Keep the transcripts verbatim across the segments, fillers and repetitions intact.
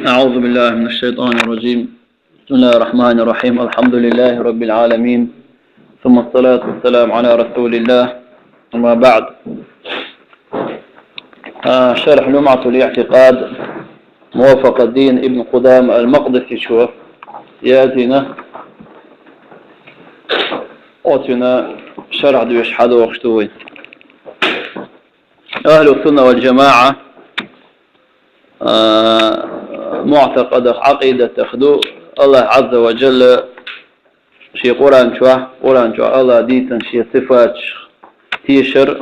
أعوذ بالله من الشيطان الرجيم. بسم الله الرحمن الرحيم. الحمد لله رب العالمين. ثم الصلاة والسلام على رسول الله. أما بعد. آه، شرح لمعة الاعتقاد موفق الدين ابن قدامة المقدسي شو ياتينا. أوتنا شرح دوش حدوخ شتوي. أهل السنة والجماعة, а, муътакъадах, Ӏакъидатах ду, Аллахь Ӏазза ва Джалла ший Къуръан чохь, Къуръан чохь Аллахь дийцина шен сифаташ тешар,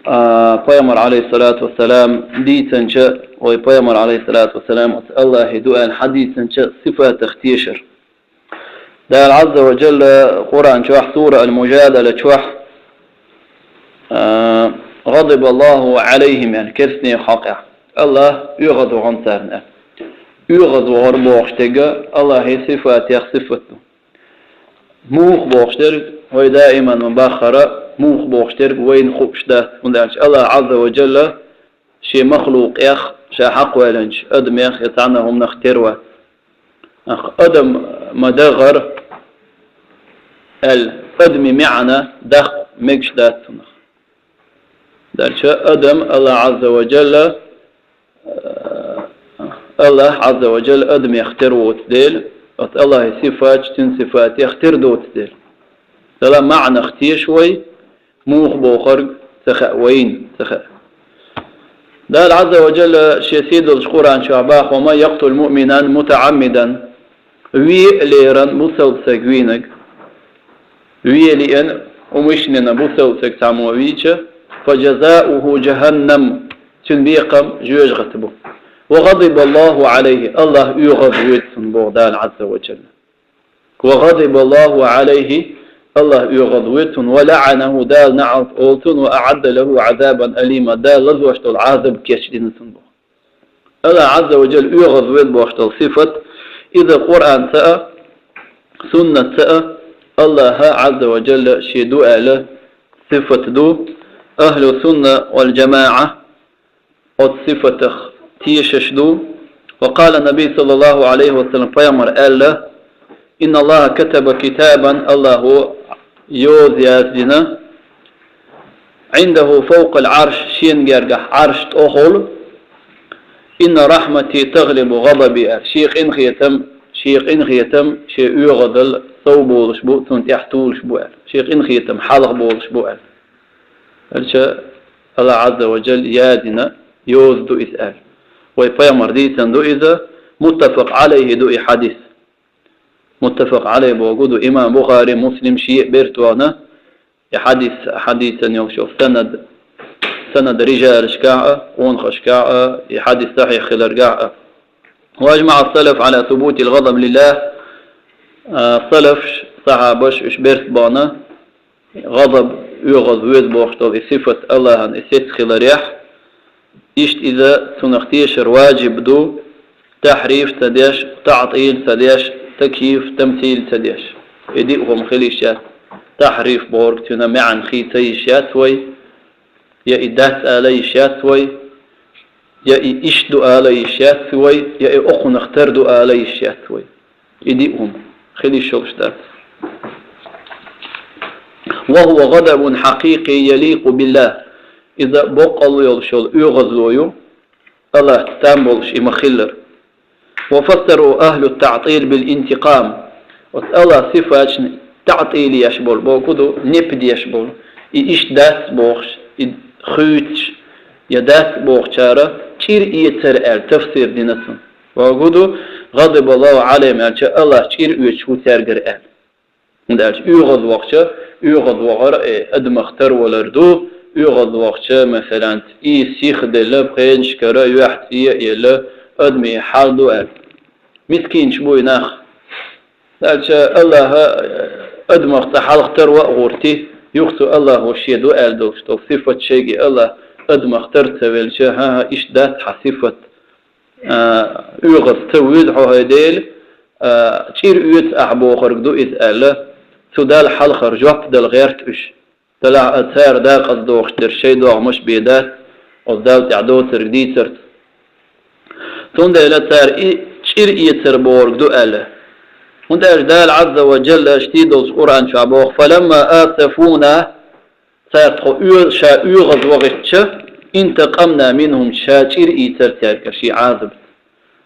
а, Пайхамар, Ӏалайхиссалату вассалам, дийцинча, вай Пайхамар, Ӏалайхиссалату вассалам, оцу Аллахье ду аьлла хьадийцинча сифатах тешар. Дала Ӏазза ва Джалла Къуръан чохь, сура Ал-Мужадала чохь, а, «ГӀадибаллаху Ӏалайхим», аьлла, керстанех хьокъехь. Аллахь оьгӀаз вахана царна аьлла. ОьгӀаз вахар бохуш дерг Аллахье сифатех сифат ду. Муха бохуш дерг, вай даиман ма баххара, муха бохуш дерг вайна хууш дац, хӀунда аьлча Аллахь Ӏазза ва Джалла шен махлукъех, ша хьакхваьллинчу адамех я цхьана хӀуманах тера вац. Ах, адам ма-даггара аьлла, адамийн маьӀна даккха мегаш дац цунах. Дальше адам Аллахь Ӏазза ва Джалла, э, Аллахь Ӏазза ва Джалла адамех тера воцу дела, оцу Аллахье сифаташ цуьнан сифатех тера доцу дела. Дала маьӀнах теша вай, муха бохург ца хаьа вайна, ца хаьа. Дала Ӏазза ва Джалла шен сийдолчу Къуръан чохь боху: «Ва ман якътул муъминан мутаӀаммидан», ве а леррина бусалба стаг вийнарг, ве а лиъна, умишленно бусалба стаг цхьаммо вийча, «фа джазауху джаханнам», цуьнан бекхам жоьжахати бу. «Ва гӀадибаллаху Ӏалайхи», Аллахь оьгӀаз воьду цунна, боху Дала Ӏазза ва Джалла. «Ва гӀадибаллаху Ӏалайхи», Аллахь оьгӀаз воьду цунна, «ва лаӀанаху», Дала наӀалт олу цунна, «ва аӀадда лаху Ӏазабан алима», Дала лазош долу Ӏазаб кечдина цунна боху. Аллахь Ӏазза ва Джалла оьгӀаз воьду бохуш долу сифат, иза Къуръанца а, суннатца а Аллахьа Ӏазза ва Джалла шен ду аьлла сифат ду. Ахьлу сунна вал джамаӀа оцу сифатах тешаш ду. Ва къала Наби, саллаллаху Ӏалайхи ва саллам, Пайхамар аьлла: «Инна Аллаха катаба китабан», Аллахьо йоза яздина, «Ӏиндаху фавкъал Ӏарш», шена гергахь Ӏарш тӀехула, «Инна рахьмати тагълибу гӀадаби», аьлла, шен къинхетам, шен къинхетам, шен оьгӀазал сов болуш бу, цунна тӀехь тухуш бу аьлла, шен къинхетам хьалха болуш бу аьлла. Аьлча, Аллахь Ӏазза ва Джалла яздина йоза ду иза аьлла. Вай Пайхамар дийцина ду иза, муттафакъ Ӏалайхи ду и хьадис. Муттафакъ Ӏалайхи боху ду имам Бухари, Муслим шиъ берт вахана, и хьадис, хьадисан йолчу санад, санад рижалашкахь а, къонахашкахь а, и хьадис сахьихь хиларгахь а. «Ва ажмаӀа салаф Ӏала субутил гӀадаб лиллах», а, салафш, сахьабаш, уьш берт бахана, гӀадаб, оьгӀаз воьду бохуш долу и сифат Аллахьан и сецца хиларехь, иштта иза цунах тешар ваджиб ду, тахьриф ца деш, таӀтил ца деш, такйиф, тамсил ца деш. И диъ хӀума хила йиш яц. Тахьриф бохург цуьнан маьӀна хи ца йиш яц вай, я и дац ала йиш яц вай, я и иштта ду ала йиш яц вай, я и окхунах тера ду ала йиш яц вай. И диъ хӀума хила йиш йолуш дац. «Ва хӀува гӀадабун хьакъикъи яликъу биллах». Иза боккъал йолуш йолу оьгӀазло ю, Аллахьца там болуш и ма-хиллара. «Ва фассару ахьлу таӀтил бил интикъам». Оцу Аллахьан сифаташна таӀтил еш болу, бохург ду, непадеш болу. И иштта дац бохуш, и хуьйцуш, я дац бохучара чӀир эцар аьлла тафсир дина цунна. Бохург ду, «ГӀадибаллаху Ӏалайхим» аьлча, Аллахь чӀир оьцуш ву цаьргара аьлла. ХӀунда аьлча оьгӀаз вахча, оьгӀаз вахар, э, адамах тарвалар ду, оьгӀаз вахча, масалан, и сиха делла, пхенашкара, юьхь цӀе а елла, адамийн хьал ду аьлла. Мискинаш бу и нах. Аьлча Аллахьа, э, адамах цкъа хьалха тарва а гӀурти, юха цу Аллахьо шен ду аьлла долуш долу сифат шайги Аллахь адамах тар ца велча, хӀан-хӀа, иштта дац хьан сифат, а, оьгӀаз ца вуьйзу хьо хӀай Дела, а, чӀир оьцу ахь бохург ду иза аьлла, цу Далла хьалхара жоп дала гӀерта уьш. Делахь а цара дакъаза дохуш дерш шайн догӀмаш бен дац, оцу Далла тӀехь доцург дийцарца. Цундела цара и чӀир эцар бохург ду аьлла. ХӀунда аьлча Дала Ӏазза ва Джалла ший долчу Къуръан чохь боху: «Фаламма асафуна», цара тхо оьгӀ-, ша оьгӀаз вахийтча, «интакъамна минхум», ша чӀир ийцар цаьрга шен Ӏазабца.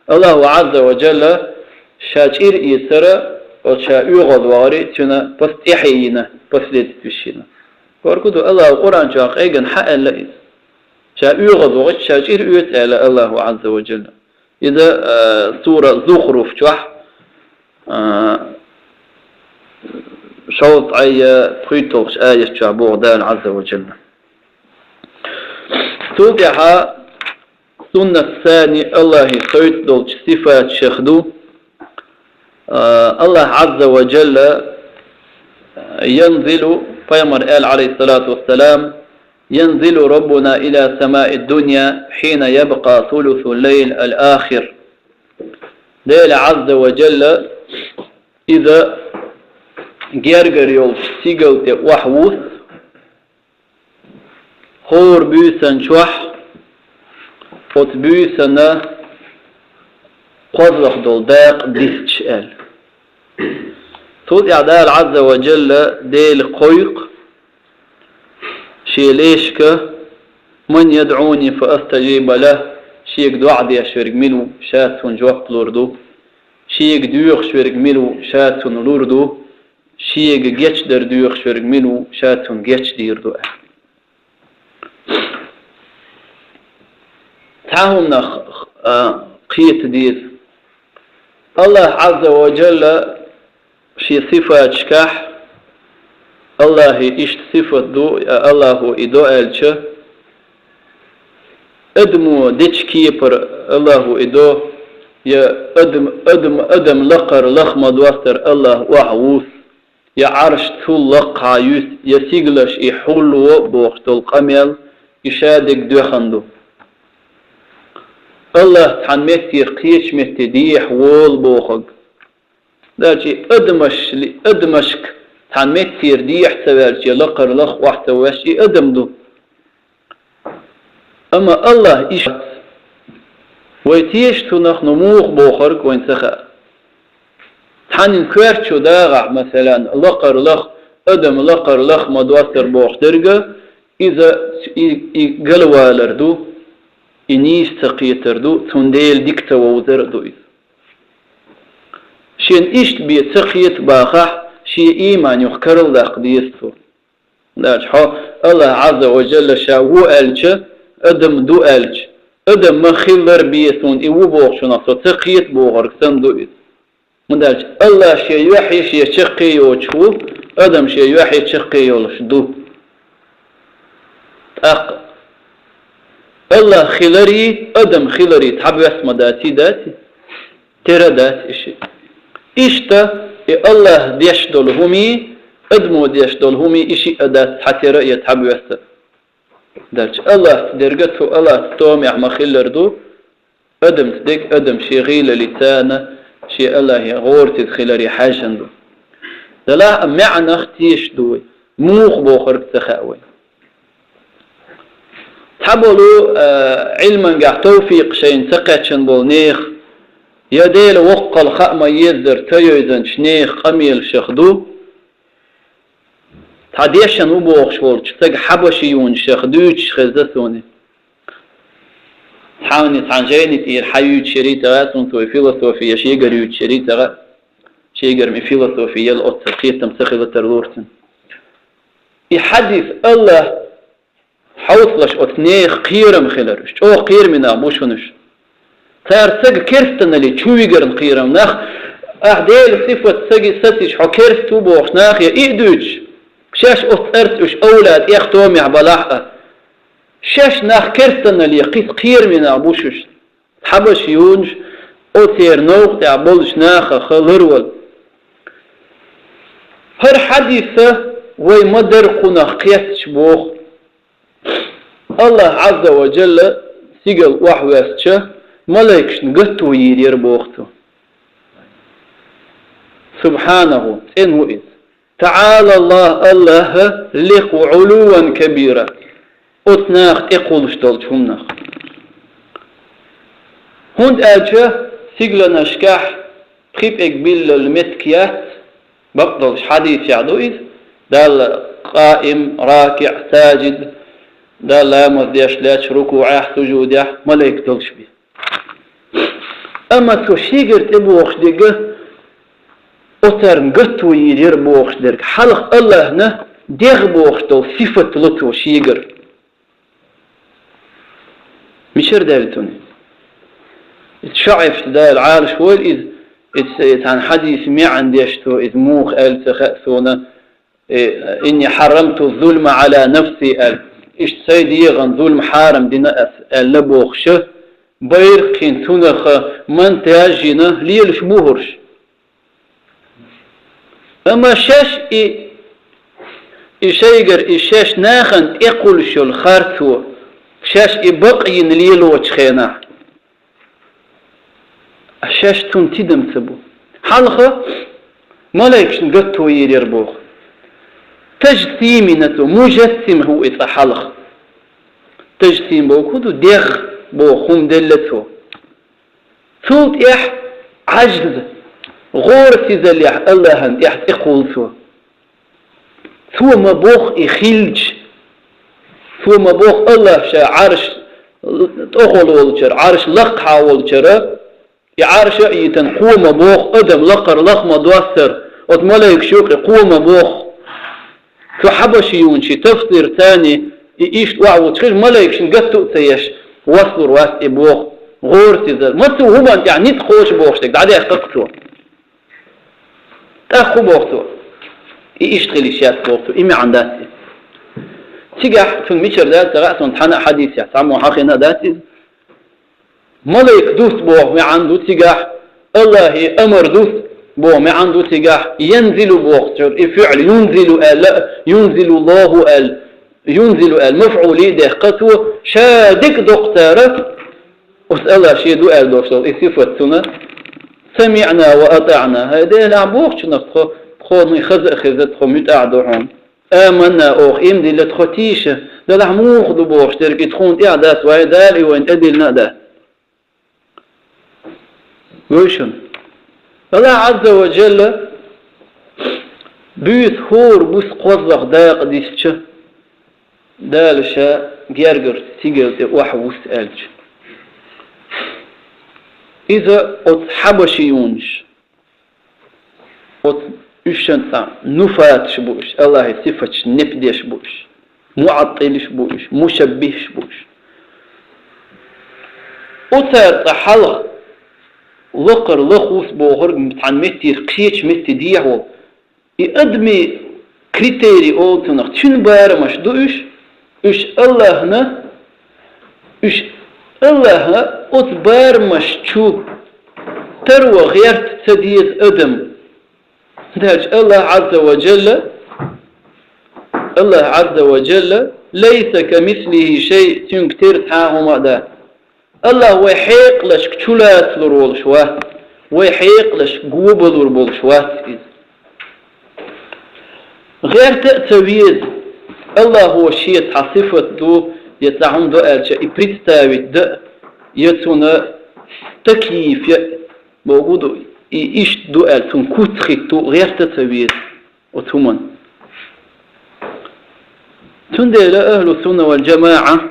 Аллаху Ӏазза ва Джалла ша чӀир ийцара, оцу ша оьгӀаз вахаре, цуьнан пос-, тӀаьхье йина, последствиеш йина. Корку ду Аллаху Къуръан чохь къеган хьан аьлла иза? Ша оьгӀаз вахийтча, ша чӀир оьцу аьлла Аллаху Ӏазза ва Джалла. Иза, а, сура Зухруф чохь, а, шовзткъе я пхуьйтталгӀачу аят чохь боху Дала Ӏазза ва Джалла. Цул тӀаьхьа суннат сани Аллахьи хойту долчу сифаташах ду. А, Аллахь Ӏазза ва Джалла янзилу, пайхамар аьлла, Ӏалайхиссалату вассалам, «Янзилу Раббуна иля самаи дунья хьина ябкъа сулусу лайл ал-ахир». Дела Ӏазза ва Джалла иза гергара йолчу сигал тӀе охьавуссу, хӀора буьйсан чохь, оцу буьйсанна кхозлагӀа долу дакъа дисча аьлла. Цул тӀаьхьа Дала Ӏазза ва Джалла Дела кхойкху шен лешка: «Ман ядӀуни фа астаджиба лахь», шега доӀа деш верг мила ву, ша цунна жоп лур ду, шега доьхуш верг мила ву, ша цунна лур ду, шега гечдар доьхуш верг мила ву, ша цунна гечдийр ду аьлла. Цхьа хӀуманах, а, кхета деза. Аллахь Ӏазза ва Джалла шен сифаташкахь, Аллахьи иштта сифат ду, я Аллахьо и до аьлча, адамо дечу кепара Аллахьо и до, я адам, адам, адам лакхара лахма достар Аллахь охьавуссу, я Ӏарш цул лакхахьа юьсу, я сигалаш и хьулло бохуш долу къамел, и ша дерг доьхна ду. Аллахь цхьана меттера кхечу метте дехьа волу бохург. Дальше и адамаш, адамашка цхьана меттера дехьа ца ваьлча, я лакхара лаха охьа ца ваьлча, и адам ду. Амма Аллахь иштта. Вай теша цунах, ну муха бохург вайна ца хаьа. Цхьанна коьртачу дагӀахь, масалан, лакхара лаха, адам лакхара лахма достар бохуш дерг, иза и, и галвалар ду, и нийса ца кхетар ду, цундела дика ца вовзар а ду иза. Шен иштта бен ца кхета бахахь, шен ийман юха карладаккха деза цо. Дальше хьо Аллахь Ӏазза ва Джалла ша ву аьлча, адам ду аьлча, адам ма хилар бен суна и ву бохучунах со ца кхета бохург санна ду иза. ХӀунда аьлча Аллахь шен юьхье шен чаккхе йоцуш ву, адам шен юьхье чаккхе йолуш ду. ТӀаккха Аллахь хиларий, адам хиларий цхьабосса ма даций, даций? Тера дац и шиъ. Иштта и Аллахь деш долу хӀумий, адамо деш долу хӀумий и шиъ а дац цхьатера а, я цхьабосса. Дальше Аллахьца дерг а цу Аллахьца томехь ма-хиллара ду, адамца дерг адам шен гӀийлаллица, шен Аллахье гӀорасиз хиларе хьаьжжина ду. Делахь а маьӀнах теша ду вай, муха бохург ца хаьа вай. Цхьаболу, а, Ӏилмангахь тавфикъ шайна ца кхаьчна болу нехан, я Дела воккхал хаа ма-еззара ца йовзанчу нехан къамелашах ду, цхьа дешна ву бохуш волчу стага хьабаши юнашах дуьйцуш хезна суна. Цхьанне цхьана жайни тӀера хьаюьйцуш ярий тӀера, цунца вай философия шегара юьйцуш ярий тӀера, шегара ма философия яла оццул кхетам ца хила тарлора цуьнан. И хьадис Аллахь хьовсалаш оцу нехан кхерам хилар, уьш чӀогӀа кхераме нах бу шуна уьш. Цара стаг керстанале чу вигарна кхерам нах, ахь Делан сифат стаге сацийча хьо керста ву бохуш нах я и а дуьйцуш, шаьш оцу цӀарца уьш овла тӀех томехь балахь а. Шаьш нах керстанале кхин кхераме нах бу шуьш. Хьабаши юнаш, оцеран новкъа тӀехь болчу нахах ларвала. ХӀара хьадиса вай ма-дарра кхунах кхеттача боху. Аллахь Ӏазза ва Джалла сигал охьавоьссича, малайкашна гатто йийр яра боху цо. Субхьанаху, цӀена ву иза. ТаӀала Аллахь, Аллахь лехна ву Ӏулувван кабира, оцу наха тӀекхуллуш долчу хӀуманах. ХӀунда аьлча стигланашкахь пхи пӀелг биллал меттиг яц, бакъдолуш хьадисехь ду иза, Далла къаим, ракиӀ, сажид, Далла ламаз деш лаьтташ, рукуӀехь, сужудехь малайк долуш бен. Амма цо шегара тӀебохуш дерг, оцарна гатто йийр яра бохуш дерг, хьалха Аллахьна дегӀ бохуш долу сифат ло цо шегара. Мичара даьлла цунна? Иза шоӀиф Дала Ӏалаш войла иза, иза цхьана хьадиса маьӀна деш цо, иза муха аьлла ца хаьа суна, э, «Инни хьаррамту зулма Ӏала нафси», аьлла. Иштта сайн дегӀан зулам хьарам дина ас аьлла бохуша, байракхин цунах мантаж йина лелаш бу хӀорш. Амма шаьш и, и шайгара, и шаьш нахана тӀекхуллуш йолу харцо, шаьш и бакъйина лелочу хенахь, шаьш цунна тидам ца бо. Хьалха малайкашна гатто йийр яра боху. Тажсим йина цо, мужассим ву и цкъа хьалха. Тажсим боху ду, дегӀ боху хӀума делла цо. Цул тӀаьхьа Ӏажз, гӀорасизаллехь Аллахьан тӀехь тӀекхуллу цо. Цо ма боху и хилча. Цо ма боху Аллахь ша Ӏарш тӀехула волчара, Ӏарш лакхахьа волчара, и Ӏарша а йитина, кхо ма боху адам лакхара лах ма доссара, оцу малайкаш юкъе кхо ма боху. Цу хьабаши юнчи тафсир цани и иштта охьавуттуш хилча, малайкашна гатто а ца еш, васлур вац и боху, гӀорасизар. Ма цу хӀуманна тӀехь ницкъ кхочу бохуш дерг дӀадаьккхира цо. ТӀаккха хӀун боху цо? И иштта хила йиш яц боху цо, и маьӀна дац и. Цигахь цунна мичара даьлла ца хаьа, цунна цхьана а хьадисехь цхьаммо хьахийна а дац иза. Малайк дуст боху маьӀна ду цигахь, Аллахьан амар дуст боху маьӀна ду цигахь, янзилу бохучуьра и фиӀл, юнзилу аьлла, юнзилу Аллаху аьлла, юнзилу аьлла, мафӀули а дехка цо, ша дика доккху цара, оцу Аллахь шен ду аьлла долуш долу и сифат цунна, самиӀна ва атаӀна, хӀай Дела, ахь бохучунах тхо, тхо хаза а хеза, тхо муьтӀахь ду хьуна. Аманна, оха иман дилла, тхо тийша, делахь муха ду бохуш дерг и тхуна тӀехь дац, вай Дала и вайна тӀедиллина а дац. Вуьйшина. Аллахь Ӏазза ва Джалла буьйса хӀора буса кхозлагӀа дакъа дисча, Дала ша гергара стигала тӀе охьавуссу аьлча. Иза оцу хьабаши юнаш. Оцу уьш шан цӀа нуфаташ бу уьш, Аллахьан сифаташ непдеш бу уьш, муӀаттилаш бу уьш, мушаббихьаш бу уьш. Оцара цӀа хьалха лакхара лахус бохург цхьана меттера кхечу метте дехьа волу. И адамийн критерий олу цунах, цуьнан барамаш ду уьш, уьш Аллахьна, уьш Аллахьа оцу барамаш чу таро гӀерта ца деза адам. ХӀунда аьлча Аллахь Ӏазза ва Джалла, Аллахь Ӏазза ва Джалла, лайса камислихи шай, цуьнга тера цхьа а хӀума а дац. Аллахь вай хьекъалашка чулацалур волуш вац, вай хьекъалашка гобалур болуш вац иза. ГӀерта а ца веза, Аллахьо шен цхьа сифат ду, я цхьа хӀума ду аьлча, и представить дан а, я цунна такйиф ян а, боху ду, и иштта ду аьлла, цунна куц хӀитту, гӀерта а ца веза оцу хӀуманна. Цундела ахӀлу сунна вал джамаӀа,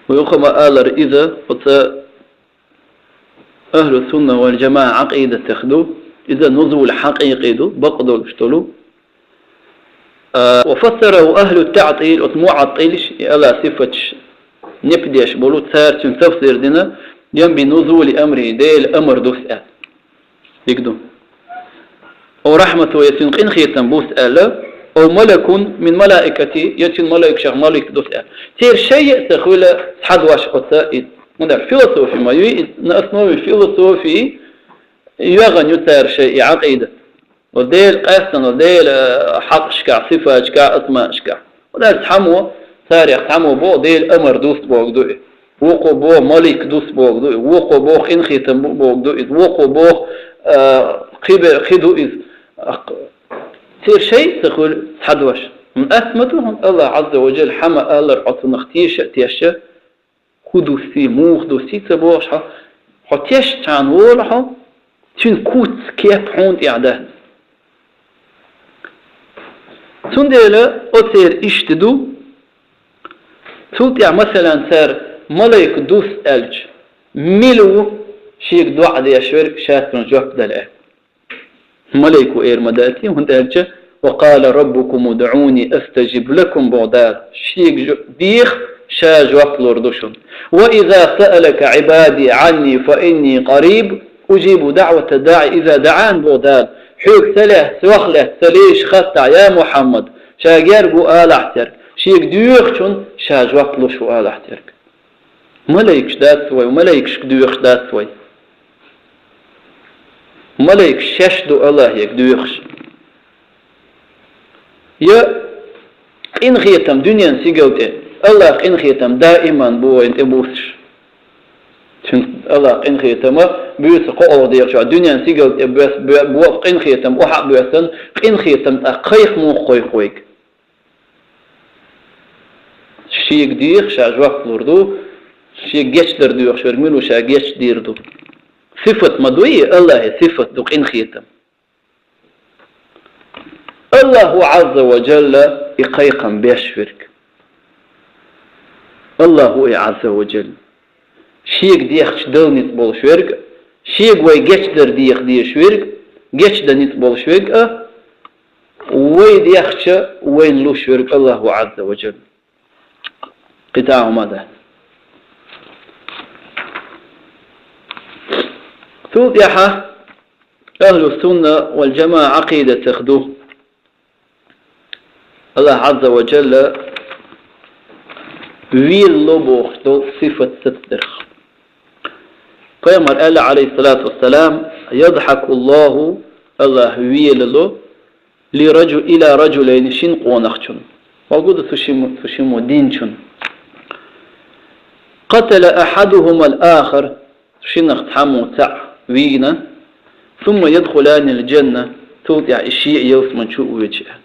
вай юха ма-аллара, иза оцу ахӀлу сунна вал джамаӀа Ӏакъидатех ду, иза нузул хьакъикъи ду, бакъдолуш долу. А, ва фассараху ахӀлу таӀтил, оцу муӀаттилаш, и Аллахьан сифаташ непдеш болу, цара цуьнан тафсир дина, ям би нузули амри, Делан амар ду аьлла. Дика ду. Ов рахьмату, я цуьнан къинхетам бу аьлла, ов малакун мин малаикати, я цуьнан малайкашах малик ду аьлла. Церан шайъа а ца хуьлу цхьа дош оцу и. ХӀунда философи ма ю, и на основе философии йоьгӀна ю цара шайн и Ӏакъида. Ва Дела къаьстина, ва Дела хьакъашкахь, сифаташкахь, асмаашкахь. ХӀунда аьлча цхьаммо, царех цхьаммо боху, Делан амар ду боху ду и. Вукхо боху, малик ду боху ду и. Вукхо боху, къинхетам бу боху ду иза. Вукхо боху, а, кхибе-, кхи ду иза. Церан шайъа ца хуьлу цхьа дош. ХӀунда аьлча ма ду хьуна Аллахь Ӏазза ва Джалла хьан ма-аллара, хьо цунах теша а тешча, хӀун дуссий, муха дуссий ца бохуш хьо, хьо тешна цхьана волахь хьо, цуьнан куц, кеп хьуна тӀехь дац. Цундела оцеран иштта ду. Цул тӀаьхьа, масалан, цара малайка дус аьлча, мила ву шега доӀа деш верг, ша цунна жоп дала аьлла? Малайко эр ма дац, хӀунда аьлча: «Ва къала раббукум удъуни астажиб лакум», боху Дала. Шега жо-, деха, ша жоп лур ду шуна. «Ва иза саалака ибади анни фа инни къариб, уджибу даъвата даъи иза даъан», боху Дала. Хьоьга ца лаьцна, сох лаьцна ца леш хаттахь, я Мухьаммад, ша герга ву алахь цаьрга, шега доьхучунна ша жоп луш ву алахь цаьрга. Малайкаш дац вай, малайкашка доьхуш дац вай. Малайкаш шаьш ду Аллахьега доьхуш. Я къинхетам дуьненан сигал тӀе, Аллахьан къинхетам даиман бу вайна тӀе буссуш. Цуьнан Аллахьан къинхетама буьйса кхоалгӀа дехачохь дуьненан сигал тӀе боьс-, бо-, бо-, къинхетам охьа а боьссина, къинхетам тӀаккха кхайкха муха кхойкху вайга? Шега деха, ша жоп лур ду, шега гечдар доьхуш верг мила ву, ша гечдийр ду. Сифат ма дуй, Аллахьан сифат ду къинхетам. Аллахьу Ӏазза ва Джалла и кхайкхам беш верг. Аллахьу и Ӏазза ва Джалла. Шега дехча дала ницкъ болуш верг, шега вай гечдар деха дезаш верг, гечдан ницкъ болуш верг а, вай дехча вайна луш верг Аллахьу Ӏазза ва Джалла. Кхин цхьа хӀума дац. Цул тӀаьхьа ахьлу сунна вал джамаӀа Ӏакъидатах ду. Аллахь Ӏазза ва Джалла велало бохуш долу сифат сацдарх. Пайхамар аьлла, Ӏалайхиссалату вассалам: «Ядхьакуллаху», Аллахь велало, «ли раджу-, ила раджулайни», шин къонахчун. Валгуда цу шиму, цу шиму динчун. «Къатала ахьадухумал ахар», шиннах цхьаммо цхьаъ вийна, «сумма ядхуланил джанна», цул тӀаьхьа и шиъ ялсман чу а воьдуш аьлла.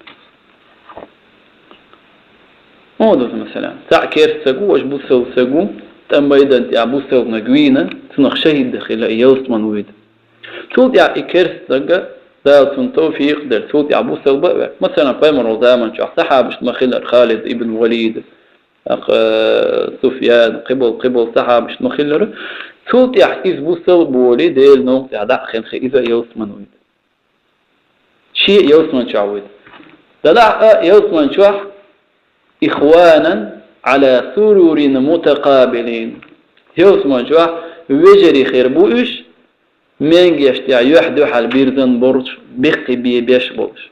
Ма ду, масалан, цхьаъ керста саг ву, важа бусалба саг ву, тӀам майдан тӀехь бусалбаниг вийна, цунах шахӀид дан хилла, и ялсман вуьйда. Цул тӀаьхьа и керста саг а, Дала цунна тавфикъ делла, цул тӀаьхьа бусалба а ваьлла. Масалан, пайхамаран заман чохь сахьабашна ма хиллара Халид ибн Валид, тӀаккха, э, Суфьян, кхиболу, кхиболу сахьабашна ма хиллара. Цул тӀаьхьа иза бусалба волий, Делан новкъа тӀехь дӀа а хинхи, иза а ялсман вуьйда. Шиъ а ялсман чохь вуьйда. Делахь а ялсман чохь: «Ихванан Ӏала сурурин мутакъабилин». Ялсман чохь вежарий хир бу уьш, менгеш тӀехь юьхь-дуьхьал бирзина болуш, беккхий бен беш болуш.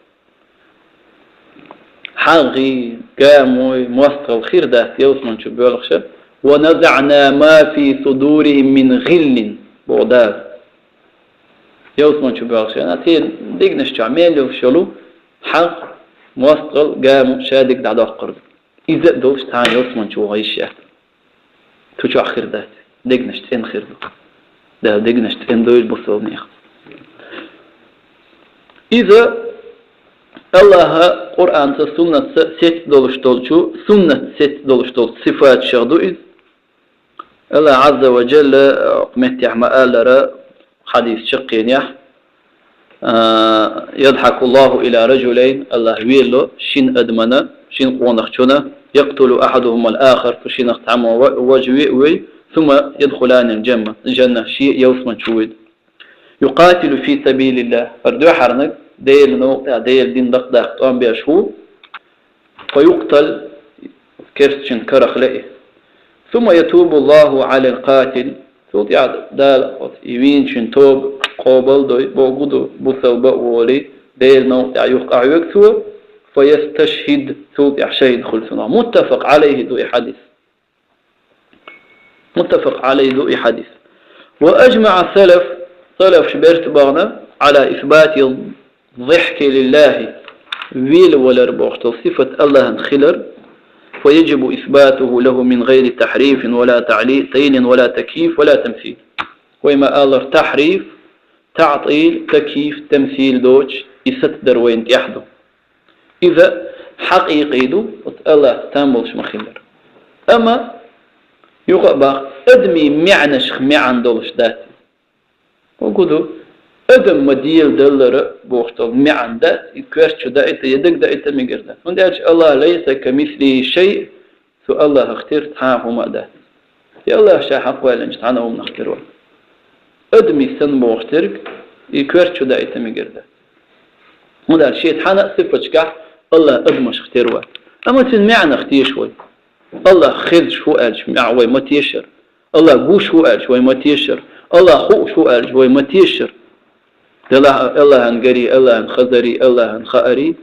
ХьагӀий, гамой, мостагӀал хир дац ялсман чу боьлхуш. «Ва назаъна ма фи судурихим мин гӀиллин», боху Дала. Ялсман чу боьлхуш, церан дегнаш чохь мел йолуш йолу хьагӀ, мостагӀал, гамо шадерг дӀадоккхур ду. Иза а долуш цхьана ялсман чу вогӀу йиш яц. Цу чохь хир дац. Дегнаш цӀена хир ду. Дала дегнаш цӀена дойла бусалбанех. Иза Аллаха Къуръанца, суннатца сецна долуш долчу, суннат сецна долуш долчу сифаташах ду иза. Аллах Ӏазза ва Джалла, э, меттехь ма-аллара, хьадис чаккхенехь, э, «Ядхьакуллаху ила раджулайн», Аллах велало шин адамана, шин къонахчуна, «якътулу ахьадухумал ахар», цу шинах цхьаммо ва-, важа ве а вуй, «сумма ядхуланил джамма», джанна, шиъ ялсман чу вуьйда. «Юкъатилу фи сабилиллах», хӀара дуьххьарниг Делан новкъа тӀехь Делан дин дакъа даккха тӀом беш ву, «фа юкътал», керстачун карах лаьий. «Сумма ятубу Аллаху Ӏалал къатил», цул тӀаьхьа Дала оцу и вийначун тоба къобал дой, боху ду, бусалба а волий, Делан новкъа тӀехь юха къахьоьгу цо, «фа ясташхӀид», цул тӀаьхьа шахӀид хуьлу цунах. Муттафакъ Ӏалайхи ду и хьадис. Муттафакъ Ӏалайхи ду и хьадис. «Ва аджмаъа салаф», салафаш берт бахана, «Ӏала исбати ддихьки лиллахи», велавалар бохуш долу сифат Аллахьан хилар, «фа яджибу исбатуху лаху мин гӀайри тахьрифин ва ла таъли-, таътилин ва ла такйиф ва ла тамсил». Вай ма-аллара, тахьриф, таътил, такйиф, тамсил доцуш, и сацдар вайна тӀехь ду. Иза хьакъикъий ду, оцу Аллахьца там болуш ма-хиллара. Амма Юха а баккха, адамий маьӀанашха маьӀан долуш дац. ХӀун гу ду? Адам ма-дела даллара бохуш долу маьӀан дац, и коьрта чу даита, я дага даита мегар дац. ХӀунда аьлча Аллах: «Лайса камислихи шай», цу Аллахах тера цхьа а хӀума а дац. И Аллах ша хьакхваьллинчу цхьана а хӀуманах тера вац. Адамий санна бохуш дерг, и коьрта чу даита мегар дац. ХӀунда аьлча шен цхьана а сифаташкахь Аллах адамашха тера вац. Амма цуьнан маьӀанах теша вай. Аллах хезаш ву аьлча, маьӀ вай ма тешара. Аллах гуш ву аьлча, вай ма тешара. Аллах хууш ву аьлча, вай ма тешара. Делахь Аллахьан гарий, Аллахьан хазарий, Аллахьан хаарий,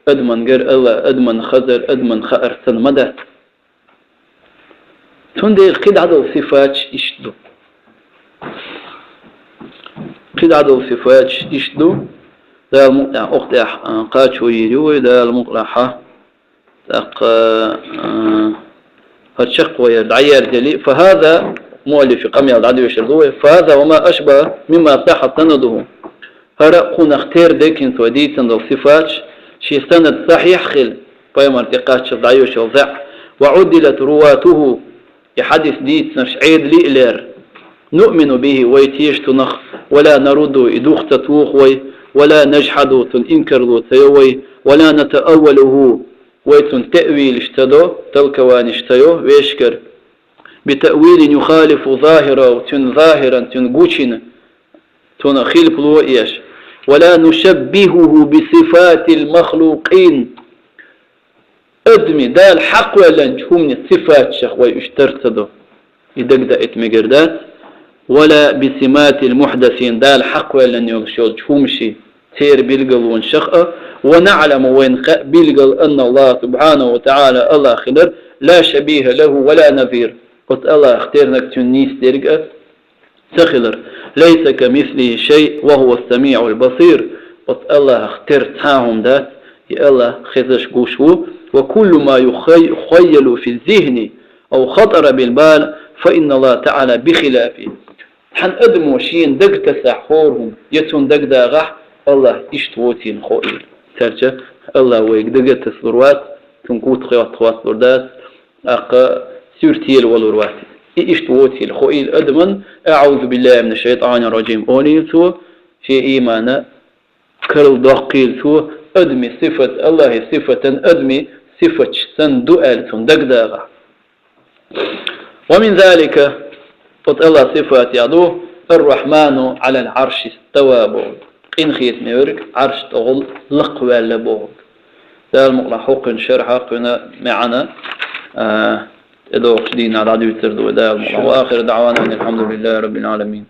адаман гар, Аллах, адаман хазар, адаман хаар санна ма дац. Цундела кхидӀа долу сифаташ иштта ду. КхидӀа долу сифаташ иштта ду. Дала мукъ тӀехь, оху тӀехь, а, кхачо йийр ю вай, Дала мукъ лахь. ТӀаккха, а, хӀара чекхвайар дӀаерзали, фа хӀаза, муаллифи къамел дӀадоьшур ду вай, фа хӀаза ва ма ашбаха мимма сахьа санадуху. ХӀара кхунах тера декинца вай дийцина долу сифаташ, шен санад сахьихь хила, пайхамар тӀе кхаччалц дӀайоьшуш йолу зӀе, ва уддилат руватуху, и хьадис дийцинарш Ӏедале а лер. Нуъмину бихи, вай теша цунах, ва ла нарудду, и дух ца туху вай, ва ла нажхьаду, цунна инкарло ца йо вай, ва ла натаъаввалуху, вай цунна теъвилаш ца до, толкованиш ца йо, вешкара. Битаъвилин юхалифу захираху, цуьнан захиран, цуьнан гучина, цунах хилпало а еш. Ва ла нушаббихуху бисифатил махлукъин. Адамий, Дала хьакхваьллинчу хӀуманийн сифаташах вай уьш тар ца до. И дага даита мегар дац. Ва ла бисиматил мухьдасин, Дала хьакхваьллина йолуш йолчу хӀуманийн, церан билгалонашах а, ва наъламу, вайна хаьа билггал, анна Аллах субхьанаху ва таӀала, Аллах хилар, ла шабиха лаху ва ла назир. Оцу Аллахах тернарг, цуьнан нийса дерг а ца хилар. Лайса камислихи шай, ва хӀува ас-самиъул басир. Оцу Аллахах тера цхьа а хӀума дац, и Аллах хезаш, гуш ву, ва куллу ма юхай-, юхаййалу фи зихни, ав хатара бил бал, фа инна Аллах таӀала бихилафи. Цхьана адамо шена дага тасахь хӀора хӀума, я цунна дага дагӀахь, Аллах иштта воцийла хоийла. Цаьрча Аллах вайга дага тасалур вац, цунна куц хӀоттахь хӀотталур дац, тӀаккха суьртелла валур вац. И иштта воцийла хоийла адаман, аӀузу биллахи мина шайтӀани ражим, олийла цо, шен иймана карладоккхийла цо, адамийн сифат, Аллахьан сифатан адамийн сифаташ санна ду аьлла цунна дага дагӀахь. Ва мин залика, оцу Аллахьан сифатех ду, ар-Рахьману Ӏалал Ӏарши истава бохург. Къинхетаме верг Ӏарш тӀехула лакхаваьлла бохург. Дала мукъ лахь, хӀокхуьнан шархь, кхуьнан маьӀна, а, тӀедогӀучу дийнахь дӀадуьйцур ду вай, Дала мукъ лахь. Ва ахиру даӀвана анил хьамдулиллахи раббил Ӏаламин.